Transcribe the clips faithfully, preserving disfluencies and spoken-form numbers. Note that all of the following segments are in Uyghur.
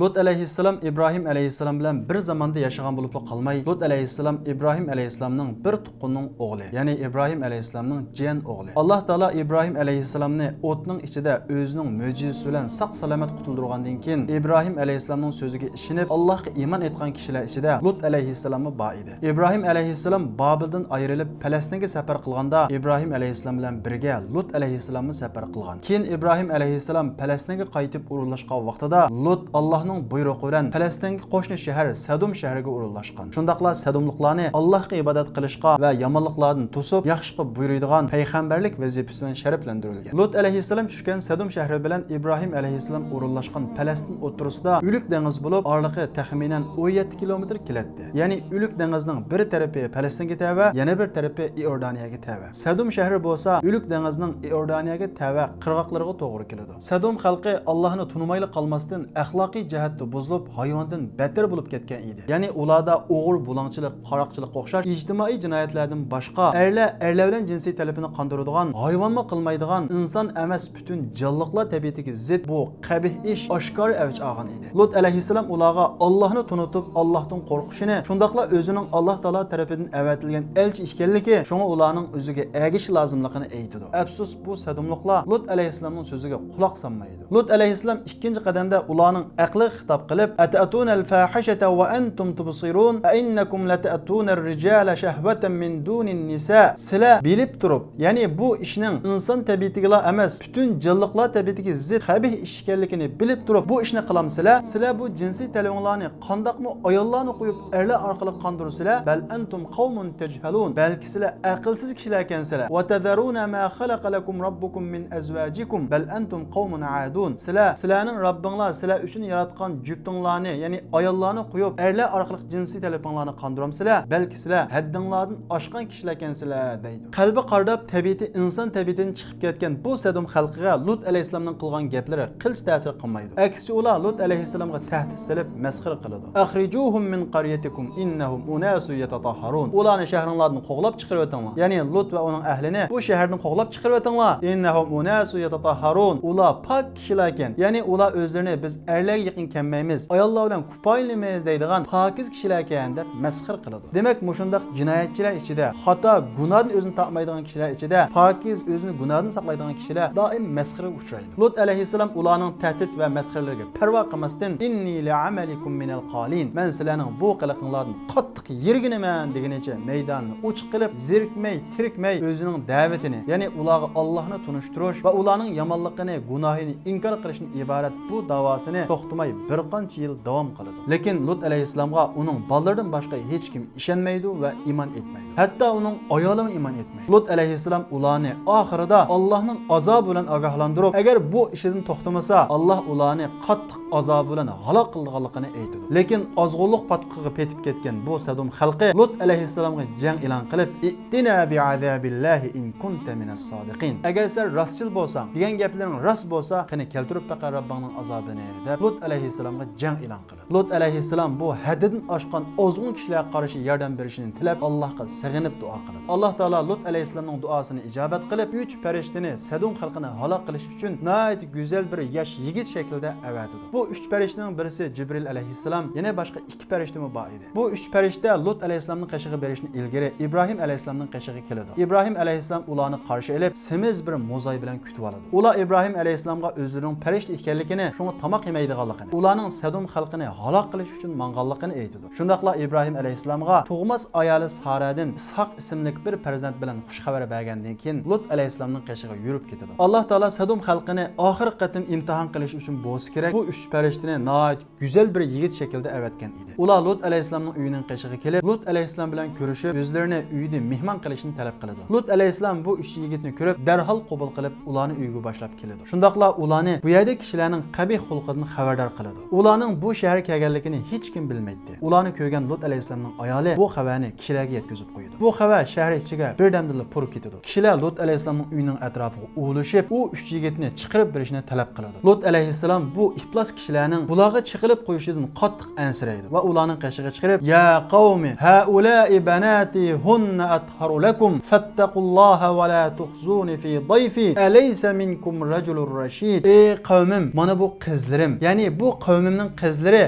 لۇت ئەلەيھىسسالام ئىبراھىم ئەلەيھىسسالام بىلەن بىر زاماندا ياشىغان بولۇپلا قالماي، لۇت ئەلەيھىسسالام ئىبراھىم ئەلەيھىسسالامنىڭ بىر تۇغقىنىنىڭ ئوغلى، يەنى ئىبراھىم ئەلەيھىسسالامنىڭ جىيەن ئوغلى. ئاللاھ تائالا ئىبراھىم ئەلەيھىسسالامنى ئوتنىڭ ئىچىدە ئۆزىنىڭ مۆجىزىسى بىلەن ساق-سالامەت قۇتۇلدۇرغاندىن كېيىن، ئىبراھىم ئەلەيھىسسالامنىڭ سۆزىگە ئىشىنىپ، ئاللاھقا ئىمان ئېيتقان كىشىلەر ئىچىدە لۇت ئەلەيھىسسالاممۇ بار ئىدى. ئىبراھىم ئەلەيھىسسالام بابىلدىن ئايرىلىپ، پەلەستىنگە سەپەر قىلغاندا، ئىبراھىم ئەلەيھىسسالام بىلەن بىرگە لۇت ئەلەيھىسسالاممۇ سەپەر قىلغان. كېيىن ئىبراھىم ئەلەيھىسسالام پەلەستىنگە قايتىپ ئورۇنلاشقان ۋاقتىدا، لۇت ئاللاھنىڭ بۇيرۇقى بىلەن پەلەستىنگە قوشنا شەھەر سەدۇم شەھىرىگە ئورۇنلاشقان. شۇنداقلا سەدۇملۇقلارنى ئاللاھقا ئىبادەت قىلىشقا ۋە يامانلىقلاردىن توسۇپ، ياخشىلىققا بۇيرۇيدىغان پەيغەمبەرلىك ۋەزىپىسى بىلەن شەرەپلەندۈرۈلگەن. لۇت ئەلەيھىسسالام چۈشكەن سەدۇم شەھىرى بىلەن ئىبراھىم ئەلەيھىسسالام ئورۇنلاشقان پەلەستىن ئوتتۇرىسىدا ئۆلۈك دېڭىز بولۇپ، ئارىلىقى تەخمىنەن ئون يەتتە كىلومېتىر كېلەتتى. يەنى ئۆلۈك دېڭىزنىڭ بىر تەرىپى پەلەستىنگە تەۋە، يەنە بىر تەرىپى ئىئوردانىيەگە تەۋە. سەدۇم شەھىرى بولسا ئۆلۈك دېڭىزنىڭ ئىئوردانىيەگە تەۋە قىرغاقلىرىغا توغرا كېلىدۇ. سەدۇم خەلقى ئاللاھنى تونۇمايلا قالماستىن، ئەخلاقىي جەھەتتە بۇزۇلۇپ، ھايۋاندىن بەتتەر بولۇپ كەتكەن ئىدى. يەنى ئۇلاردا ئوغرى، بۇلاڭچىلىق، قاراقچىلىققا ئوخشاش ئىجتىمائىي جىنايەتلەردىن باشقا، ئەرلەر ئەرلەر بىلەن جىنسىي تەلىپىنى قاندۇرىدىغان، ھايۋانمۇ قىلمايدىغان، ئىنسان ئەمەس پۈتۈن جانلىقلار تەبىئىتىگە زىت بۇ قەبىھ ئىش ئاشكارا ئەۋج ئالغان ئىدى. لۇت ئەلەيھىسسالام ئۇلارغا ئاللاھنى تونۇتۇپ، ئاللاھتىن قورقۇشىنى، شۇنداقلا ئۆزىنىڭ ئاللاھ تائالا تەرىپىدىن ئەۋەتىلگەن ئەلچى ئىكەنلىكى، شۇڭا ئۇلارنىڭ ئۆزىگە ئەگىشىش لازىملىقىنى ئېيتىدۇ. ئەپسۇس، بۇ سەدۇملۇقلار لۇت ئەلەيھىسسالامنىڭ سۆزىگە قۇلاق سالمايدۇ. لۇت ئەلەيھىسسالام ئىككىنچى قەدەمدە ئۇلارنىڭ ئەقلىگە خىتاب قىلىپ، «أتأتون الفاحشة وأنتم تبصرون، أئنكم لتأتون الرجال شهوة من دون النساء.» سىلەر بىلىپ تۇرۇپ، يەنى بۇ ئىشنىڭ ئىنسان تەبىئىتىگىلا ئەمەس، پۈتۈن جانلىقلار تەبىئىتىگە زىت قەبىھ ئىش ئىكەنلىكىنى بىلىپ تۇرۇپ، بۇ ئىشنى قىلامسىلەر؟ سىلەر بۇ جىنسىي تەلىپىڭلارنى قانداقمۇ ئاياللارنى قويۇپ، ئەرلەر ئارقىلىق قاندۇرىسىلەر؟ بل أنتم قوم تجهلون. بەلكى سىلەر ئەقىلسىز كىشىلەركەنسىلەر. وتذرون ما خلق لكم ربكم من أزواجكم. بل أنتم قوم عادون. سىلەر، سىلەرنىڭ رەببىڭلار سىلەر ئۈچۈن ياراتقان جۈپتۈڭلارنى، يەنى ئاياللارنى قويۇپ، ئەرلەر ئارقىلىق جىنسىي تەلىپىڭلارنى قاندۇرامسىلەر؟ بەلكى سىلەر ھەددىڭلاردىن ئاشقان كىشىلەركەنسىلەر، دەيدۇ. قەلبى قارىداپ، تەبىئىتى ئىنسان تەبىئىتىدىن چىقىپ كەتكەن بۇ سەدۇم خەلقىگە لۇت ئەلەيھىسسالامنىڭ قىلغان گەپلىرى قىلچە تەسىر قىلمايدۇ. ئەكسىچە، ئۇلار لۇت ئەلەيھىسسالامغا تەھدىت سېلىپ، مەسخىرە قىلىدۇ. «أخرجوهم من قريتكم إنهم أناس يتطهرون.» ئۇلارنى شەھىرىڭلاردىن قوغلاپ چىقىرىۋېتىڭلار. يەنى لۇت ۋە ئۇنىڭ ئەھلىنى بۇ شەھەردىن قوغلاپ چىقىرىۋېتىڭلار. «إنهم أناس يتطهرون.» ئۇلار پاك كىشىلەركەن. يەنى ئۇلار ئۆزلىرىنى بىز ئەرلەرگە يېقىن كەلمەيمىز، ئاياللار بىلەن كۇپايىلىنىمىز دەيدىغان پاكىز كىشىلەركەن، دەپ مەسخىرە قىلىدۇ. دېمەك، مۇشۇنداق جىنايەتچىلەر ئىچىدە، خاتا، گۇناھتىن ئۆزىنى تارتمايدىغان كىشىلەر ئىچىدە پاكىز، ئۆزىنى گۇناھتىن ساقلايدىغان كىشىلەر دائىم مەسخىرىگە ئۇچرايدۇ. لۇت ئەلەيھىسسالام ئۇلارنىڭ تەھدىت ۋە مەسخىرىلىرىگە پەرۋا قىلماستىن، «إني لعملكم من القالين، مەن سىلەرنىڭ بۇ قىلىقىڭلاردىن قاتتىق يىرگىنىمەن» دېگىنىچە مەيدانىنى ئوچۇق قىلىپ، زېرىكمەي، تېرىكمەي ئۆزىنىڭ دەۋىتىنى، يەنى ئۇلارغا ئاللاھنى تونۇشتۇرۇش ۋە ئۇلارنىڭ يامانلىقىنى، گۇناھىنى ئىنكار قىلىشتىن ئىبارەت بۇ داۋاسىنى توختىماي بىر قانچە يىل داۋام قىلىدۇ. لېكىن لۇت ئەلەيھىسسالامغا ئۇنىڭ بالىلىرىدىن باشقا ھېچكىم ئىشەنمەيدۇ ۋە ئىمان ئېيتمايدۇ. ھەتتا ئۇنىڭ ئايالىمۇ ئىمان ئېيتمايدۇ. لۇت ئەلەيھىسسالام ئۇلارنى ئاخىرىدا ئاللاھنىڭ ئازابى بىلەن ئاگاھلاندۇرۇپ، ئەگەر بۇ ئىشىدىن توختىمىسا، ئاللاھ ئۇلارنى قاتتىق ئازابى بىلەن ھالاك قىلىدىغانلىقىنى ئېيتىدۇ. لېكىن ئازغۇنلۇق پاتقىقىغا پېتىپ كەتكەن بۇ سەدۇم خەلقى لۇت ئەلەيھىسسالامغا جەڭ ئېلان قىلىپ، «ائتنا بعذاب الله إن كنت من الصادقين.» «ئەگەر سەن راستچىل بولساڭ، دېگەن گەپلىرىڭ راست بولسا، قېنى كەلتۈرۈپ بېقە رەببىڭنىڭ ئازابىنى» دەپ، لۇت ئەلەيھىسسالامغا جەڭ ئېلان قىلىدۇ. لۇت ئەلەيھىسسالام بۇ ھەددىدىن ئاشقان ئازغۇن كىشىلەرگە قارشى ياردەم بېرىشىنى تىلەپ، ئاللاھقا سېغىنىپ دۇئا قىلىدۇ. ئاللاھ تائالا لۇت ئەلەيھىسسالامنىڭ دۇئاسىنى ئىجابەت قىلىپ، ئۈچ پەرىشتىنى سەدۇم خەلقىنى ھالاك قىلىش ئۈچۈن ناھايىتى گۈزەل بىر ياش يىگىت شەكلىدە ئەۋەتىدۇ. بۇ ئۈچ پەرىشتىنىڭ بىرسى جىبرىل ئەلەيھىسسالام، يەنە باشقا ئىككى پەرىشتىمۇ بار ئىدى. بۇ ئۈچ پەرىشتە لۇت ئەلەيھىسسالامنىڭ قېشىغا بېرىشتىن ئىلگىرى ئىبراھىم ئەلەيھىسسالامنىڭ قېشىغا كېلىدۇ. ئىبراھىم ئەلەيھىسسالام ئۇلارنى قارشى ئېلىپ، سېمىز بىر موزاي بىلەن كۈتۈۋالىدۇ. ئۇلار ئىبراھىم ئەلەيھىسسالامغا ئۆزلىرىنىڭ پەرىشتە ئىكەنلىكىنى، شۇڭا تاماق يېمەيدىغانلىقىنى، ئۇلارنىڭ سەدۇم خەلقىنى ھالاك قىلىش ئۈچۈن ماڭغانلىقىنى ئېيتىدۇ. شۇنداقلا ئىبراھىم ئەلەيھىسسالامغا تۇغماس ئايالى سارەدىن ئىسھاق ئىسىملىك بىر پەرزەنت بىلەن خۇش خەۋەر بەرگەندىن كېيىن، لۇت ئەلەيھىسسالامنىڭ قېشىغا يۈرۈپ كېتىدۇ. ئاللاھ تائالا سەدۇم خەلقىنى ئاخىرقى قېتىم ئىمتىھان قىلىش ئۈچۈن بولسا كېرەك، بۇ ئۈچ پەرىشتىنى ناھايىتى گۈزەل بىر يىگىت شەكلىدە ئەۋەتكەن ئىدى. ئۇلار لۇت ئەلەيھىسسالامنىڭ ئۆيىنىڭ قېشىغا كېلىپ، لۇت ئەلەيھىسسالام بىلەن كۆرۈشۈپ، ئۆزلىرىنى ئۆيىدە مېھمان قىلىشنى تەلەپ قىلىدۇ. لۇت ئەلەيھىسسالام بۇ ئۈچ يىگىتنى كۆرۈپ، دەرھال قوبۇل قىلىپ، ئۇلارنى ئۆيىگە باشلاپ كېلىدۇ. شۇنداقلا ئۇلارنى بۇ يەردىكى كىشىلەرنىڭ قەبىھ خۇلقىدىن خەۋەردار قىلىدۇ. ئۇلارنىڭ بۇ شەھەرگە كەلگەنلىكىنى ھېچكىم بىلمەيتتى. ئۇلارنى كۆرگەن لۇت ئەلەيھىسسالامنىڭ ئايالى بۇ خەۋەرنى كىشىلەرگە يەتكۈزۈپ قويىدۇ. بۇ خەۋەر شەھەر ئىچىگە بىردەمدىلا پۇر كېتىدۇ. كىشىلەر لۇت ئەلەيھىسسالامنىڭ ئۆيىنىڭ ئەتراپىغا ئۇۋۇلىشىپ، ئۇ ئۈچ يىگىتنى چىقىرىپ بېرىشنى تەلەپ قىلىدۇ. لۇت ئەلەيھىسسالام بۇ ئىپلاس كىشىلەرنىڭ بۇلارغا چېقىلىپ قويۇشىدىن قاتتىق ئەنسىرەيدۇ ۋە ئۇلارنىڭ قېشىغا چىقىرىپ، يا قومى، هؤلاء بناتي هن أطهر لكم فاتقوا الله ولا تخزوني في ضيفي أليس منكم رجل رشيد؟ ئەي قەۋمىم، مانا بۇ قىزلىرىم، يەنى بۇ قەۋمىمنىڭ قىزلىرى،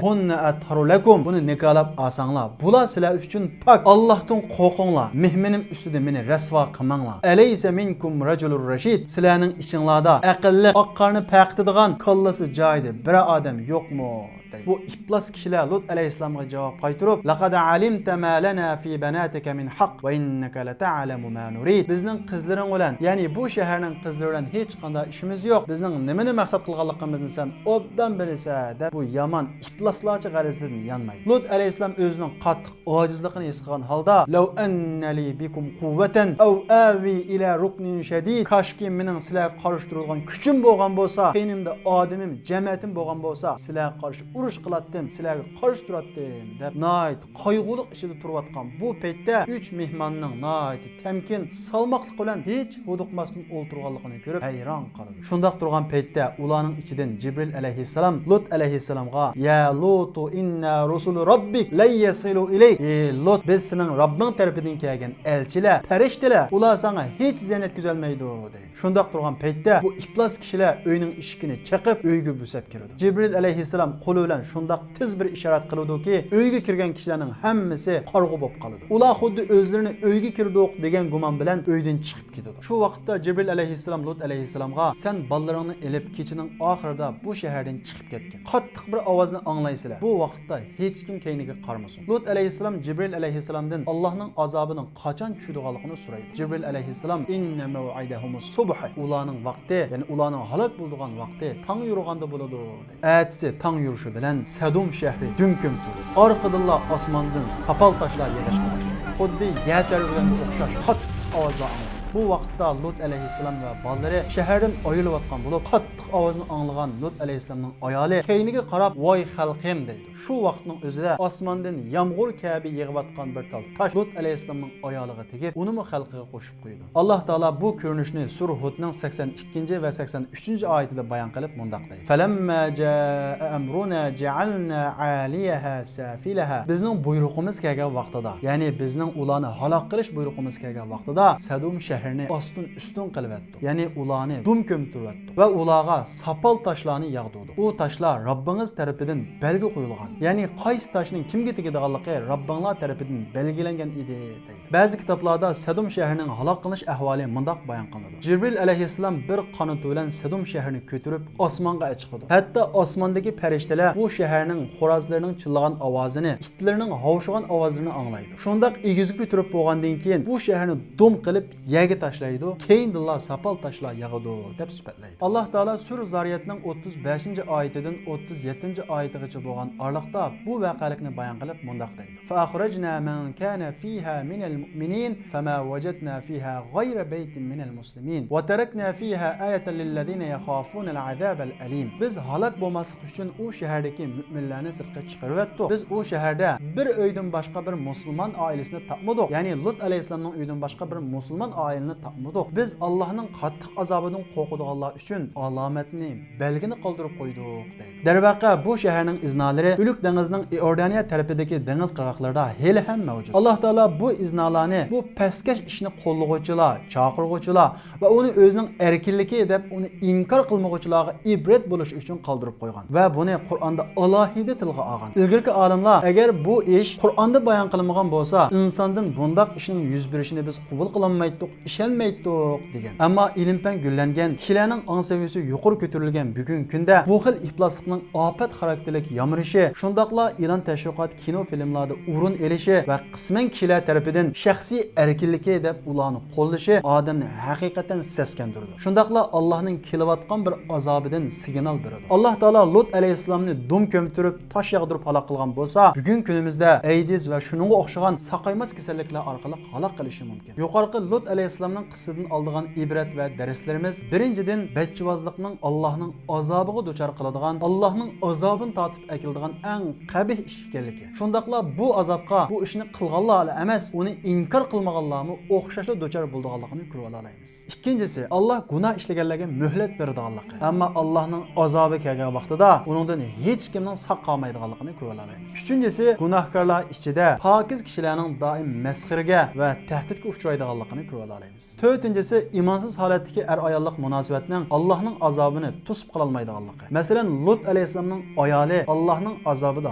هن أطهر لكم، بۇنى نىكاھلاپ ئالساڭلار، بۇلار سىلەر ئۈچۈن پاك. ئاللاھتىن قورقۇڭلار، مېھمىنىم ئۈستىدە مېنى رەسۋا قىلماڭلار. أليس منكم رجل رشيد؟ سىلەرنىڭ ئىچىڭلاردا ئەقىللىق، ئاق قارنى پەرقىتىدىغان، كاللىسى جايىدا بىر ئادەم يوقمۇ؟ دەيدۇ. بۇ ئىپلاس كىشىلەر لۇت ئەلەيھىسسالامغا جاۋاب قايتۇرۇپ، لقد علمت ما لنا في بناتك من حق وإنك لتعلم ما نريد. بىزنىڭ قىزلىرىڭ بىلەن، يەنى بۇ شەھەرنىڭ قىزلىرى بىلەن ھېچقانداق ئىشىمىز يوق. بىزنىڭ نېمىنى مەقسەت قىلغانلىقىمىزنى سەن ئوبدان بىلىسەن، دەپ بۇ يامان ئىپلاسلارچە غەرىزىدىن يانمايدۇ. لۇت ئەلەيھىسسالام ئۆزىنىڭ قاتتىق ئاجىزلىقىنى ھېس قىلغان ھالدا، لو أن لي بكم قوة أو آوي إلى ركن شديد، كاشكى مېنىڭ سىلەرگە قارشى تۇرىدىغان كۈچۈم بولغان بولسا، يېنىمدا ئادىمىم، جەمەتىم بولغان بولسا، سىلەرگە قارشى ئۇرۇش قىلاتتىم، سىلەرگە قارشى تۇراتتىم، دەپ ناھايىتى قايغۇلۇق ئىچىدە تۇرۇۋاتقان بۇ پەيتتە ئۈچ مېھماننىڭ ناھايىتى تەمكىن، سالماقلىق بىلەن ھېچ ھودۇقماستىن ئولتۇرغانلىقىنى كۆرۈپ ھەيران قالىدۇ. شۇنداق تۇرغان پەيتتە ئۇلارنىڭ ئىچىدىن جىبرىل ئەلەيھىسسالام لۇت ئەلەيھىسسالامغا، يا لۇتۇ ئىننا رۇسۇلۇ رەببىك لەن يەسىلۇ ئىلەيك، ئەي لۇت، بىز سېنىڭ رەببىڭ تەرىپىدىن كەلگەن ئەلچىلەر، پەرىشتىلەر، ئۇلار ساڭا ھېچ زىيان يەتكۈزەلمەيدۇ، دەيدۇ. شۇنداق تۇرغان پەيتتە بۇ ئىپلاس كىشىلەر ئۆينىڭ ئىشىكىنى چېقىپ، ئۆيگە بۆسۈپ كىرىدۇ. جىبرىل ئەلەيھىسسالام قولى بىلەن شۇنداق تېز بىر ئىشارەت قىلىدۇكى، ئۆيگە كىرگەن كىشىلەرنىڭ ھەممىسى قارىغۇ بولۇپ قالىدۇ. ئۇلار خۇددى ئۆزلىرىنى ئۆيگە كىردۇق دېگەن گۇمان بىلەن ئۆيدىن چىقىپ كېتىدۇ. شۇ ۋاقىتتا جىبرىل ئەلەيھىسسالام لۇت ئەلەيھىسسالامغا، سەن بالىلىرىڭنى ئېلىپ، كېچىنىڭ ئاخىرىدا بۇ شەھەردىن چىقىپ كەتكىن. قاتتىق بىر ئاۋازنى ئاڭلايسىلەر. بۇ ۋاقىتتا ھېچكىم كەينىگە قارىمىسۇن. لۇت ئەلەيھىسسالام جىبرىل ئەلەيھىسسالامدىن ئاللاھنىڭ ئازابىنىڭ قاچان چۈشىدىغانلىقىنى سورايدۇ. جىبرىل ئەلەيھىسسالام، ئىننە مەۋئىدەھۇمۇس سۇبھ، ئۇلارنىڭ ۋاقتى، يەنى ئۇلارنىڭ ھالاك بولىدىغان ۋاقتى تاڭ يورۇغاندا بولىدۇ، دەيدۇ. ئەتىسى تاڭ يورۇشى بىلەن سەدۇم شەھىرى دۈم كۆمتۈرۈلدى. ئارقىدىنلا ئاسماندىن ساپال تاشلار يېغىشقا باشلىدى. خۇددى يەر تەۋرىگەنگە ئوخشاش قاتتىق ئاۋازلار ئاڭلاندى. بۇ ۋاقىتتا لۇت ئەلەيھىسسالام ۋە بالىلىرى شەھەردىن ئايرىلىۋاتقان بولۇپ، قاتتىق ئاۋازنى ئاڭلىغان لۇت ئەلەيھىسسالامنىڭ ئايالى كەينىگە قاراپ، ۋاي خەلقىم، دەيدۇ. شۇ ۋاقىتنىڭ ئۆزىدە ئاسماندىن يامغۇر كەبى يېغىۋاتقان بىر تال تاش لۇت ئەلەيھىسسالامنىڭ ئايالىغا تېگىپ، ئۇنىمۇ خەلقىگە قوشۇپ قويىدۇ. ئاللاھ تائالا بۇ كۆرۈنۈشنى سۈرە ھۇدنىڭ سەكسەن ئىككىنچى ۋە سەكسەن ئۈچىنچى ئايىتىدە بايان قىلىپ مۇنداق دەيدۇ، فلما جاء أمرنا جعلنا عاليها سافلها. بىزنىڭ بۇيرۇقىمىز كەلگەن ۋاقتىدا، يەنى بىزنىڭ ئۇلارنى ھالاك قىلىش بۇيرۇقىمىز كەلگەن ۋاقتىدا سەدۇم شەھىرىنى ئاستىن ئۈستۈن قىلىۋەتتۇق. يەنى ئۇلارنى دۈم كۆمتۈرۈۋەتتۇق ۋە ئۇلارغا ساپال تاشلارنى ياغدۇردۇق. ئۇ تاشلار رەببىڭىز تەرىپىدىن بەلگە قويۇلغان. يەنى قايسى تاشنىڭ كىمگە تېگىدىغانلىقى رەببىڭلار تەرىپىدىن بەلگىلەنگەن ئىدى، دەيدۇ. بەزى كىتابلاردا سەدۇم شەھىرىنىڭ ھالاك قىلىنىش ئەھۋالى مۇنداق بايان قىلىنىدۇ. جىبرىل ئەلەيھىسسالام بىر قانىتى بىلەن سەدۇم شەھىرىنى كۆتۈرۈپ ئاسمانغا چىقىدۇ. ھەتتا ئاسماندىكى پەرىشتىلەر بۇ شەھەرنىڭ خورازلىرىنىڭ چىللىغان ئاۋازىنى، ئىتلىرىنىڭ ھاۋشىغان ئاۋازلىرىنى ئاڭلايدۇ. شۇنداق ئېگىزگە كۆتۈرۈپ بولغاندىن كېيىن بۇ شەھەرنى دۈم قىلىپ يەرگە تاشلايدۇ. كېيىندىنلا ساپال تاشلار ياغىدۇ، دەپ سۈپەتلەيدۇ. ئاللاھ تائالا سۈرە زارىيەتنىڭ ئوتتۇز بەشىنچى ئايىتىدىن ئوتتۇز يەتتىنچى ئايىتىغىچە بولغان ئارىلىقتا بۇ ۋەقەلىكنى بايان قىلىپ مۇنداق دەيدۇ، فأخرجنا من كان فيها من المؤمنين فما وجدنا فيها غير بيت من المسلمين وتركنا فيها آية للذين يخافون العذاب الأليم. بىز ھالاك بولماسلىق ئۈچۈن ئۇ شەھەردىكى مۆمىنلەرنى سىرتقا چىقىرىۋەتتۇق. بىز ئۇ شەھەردە بىر ئۆيدىن باشقا بىر مۇسۇلمان ئائىلىسىنى تاپمىدۇق. يەنى لۇت ئەلەيھىسسالامنىڭ ئۆيىدىن باشقا بىر مۇسۇلمان ئائىلىنى تاپمىدۇق. بىز ئاللاھنىڭ قاتتىق ئازابىدىن قورقىدىغانلار ئۈچۈن ئالامەتنى، بەلگىنى قالدۇرۇپ قويدۇق، دەيدۇ. دەرۋەقە، بۇ شەھەرنىڭ ئىزنالىرى ئۆلۈك دېڭىزنىڭ ئىئوردانىيە تەرىپىدىكى دېڭىز قىرغاقلىرىدا ھېلىھەم مەۋجۇت. ئاللاھ تائالا بۇ ئىزنالارنى بۇ پەسكەش ئىشنى قوللىغۇچىلار، چاقىرغۇچىلار ۋە ئۇنى ئۆزىنىڭ ئەركىنلىكى دەپ ئۇنى ئىنكار قىلمىغۇچىلارغا ئىبرەت بولۇش ئۈچۈن قالدۇرۇپ قويغان ۋە بۇنى قۇرئاندا ئالاھىدە تىلغا ئالغان. ئىلگىرىكى ئالىملار، ئەگەر بۇ ئىش قۇرئاندا بايان قىلىنمىغان بولسا، ئىنساندىن بۇنداق ئىشنىڭ يۈز بېرىشىنى بىز قوبۇل قىلالمايتتۇق، ئىشەنمەيتتۇق، دېگەن. ئەمما ئىلىم-پەن گۈللەنگەن، كىشىلەرنىڭ ئاڭ سەۋىيەسى يۇقىرى كۆتۈرۈلگەن بۈگۈنكى كۈندە بۇ خىل ئىپلاسلىقنىڭ ئاپەت خاراكتېرلىك يامرىشى، شۇنداقلا ئېلان تەشۋىقات، كىنو-فىلىملاردا ئورۇن ئېلىشى ۋە قىسمەن كىشىلەر تەرىپىدىن شەخسىي ئەركىنلىكى دەپ ئۇلارنى قوللىشى ئادەمنى ھەقىقەتەن سەسكەندۈرىدۇ. شۇنداقلا ئاللاھنىڭ كېلىۋاتقان بىر ئازابىدىن سىگنال بېرىدۇ. ئاللاھ تائالا لۇت ئەلەيھىسسالامنى دۈم كۆمتۈرۈپ، تاش ياغدۇرۇپ ھالاك قىلغان بولسا، بۈگۈنكى كۈنىمىزدە ئەيدىز ۋە شۇنىڭغا ئوخشىغان ساقايماس كېسەللىكلەر ئارقىلىق ھالاك قىلىشى مۇمكىن. يۇقىرىقى لۇت ئەلەيھىسسالام ئەلەيھىسسالامنىڭ قىسسىسىدىن ئالىدىغان ئىبرەت ۋە دەرسلىرىمىز، بىرىنچىدىن، بەچچىۋازلىقنىڭ ئاللاھنىڭ ئازابىغا دۇچار قىلىدىغان، ئاللاھنىڭ ئازابىنى تارتىپ ئەكېلىدىغان ئەڭ قەبىھ ئىش ئىكەنلىكى. شۇنداقلا بۇ ئازابقا بۇ ئىشنى قىلغانلارلا ئەمەس، ئۇنى ئىنكار قىلمىغانلارمۇ ئوخشاشلا دۇچار بولىدىغانلىقىنى كۆرۈۋالالايمىز. ئىككىنچىسى، ئاللاھ گۇناھ ئىشلىگەنلەرگە مۆھلەت بېرىدىغانلىقى، ئەمما ئاللاھنىڭ ئازابى كەلگەن ۋاقتىدا ئۇنىڭدىن ھېچكىمنىڭ ساق قالمايدىغانلىقىنى كۆرۈۋالالايمىز. ئۈچىنچىسى، گۇناھكارلار ئىچىدە پاكىز كىشىلەرنىڭ دائىم مەسخىرىگە ۋە تەھدىتكە ئۇچرايدىغانلىقىنى كۆرۈۋالالايمىز. تۆتىنچىسى، ئىمانسىز ھالەتتىكى ئەر-ئاياللىق مۇناسىۋەتنىڭ ئاللاھنىڭ ئازابىنى توسۇپ قالالمايدىغانلىقى. مەسىلەن، لۇت ئەلەيھىسسالامنىڭ ئايالى ئاللاھنىڭ ئازابىدا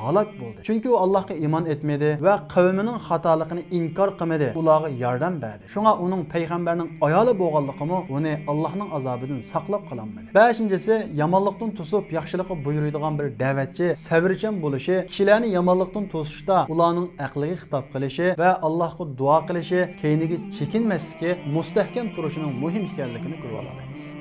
ھالاك بولدى. چۈنكى ئۇ ئاللاھقا ئىمان ئېيتمىدى ۋە قەۋمىنىڭ خاتالىقىنى ئىنكار قىلمىدى، ئۇلارغا ياردەم بەردى. شۇڭا ئۇنىڭ پەيغەمبەرنىڭ ئايالى بولغانلىقىمۇ ئۇنى ئاللاھنىڭ ئازابىدىن ساقلاپ قالالمىدى. بەشىنچىسى، يامانلىقتىن توسۇپ ياخشىلىققا بۇيرۇيدىغان بىر دەۋەتچى سەۋرچان بولۇشى، كىشىلەرنى يامانلىقتىن توسۇشتا ئۇلارنىڭ ئەقلىگە خىتاب قىلىشى ۋە ئاللاھقا دۇئا قىلىشى، كەينىگە چېكىنمەسلىكى، مۇستەھكەم تۇرۇشىنىڭ مۇھىم ئىكەنلىكىنى كۆرۈۋالالايمىز.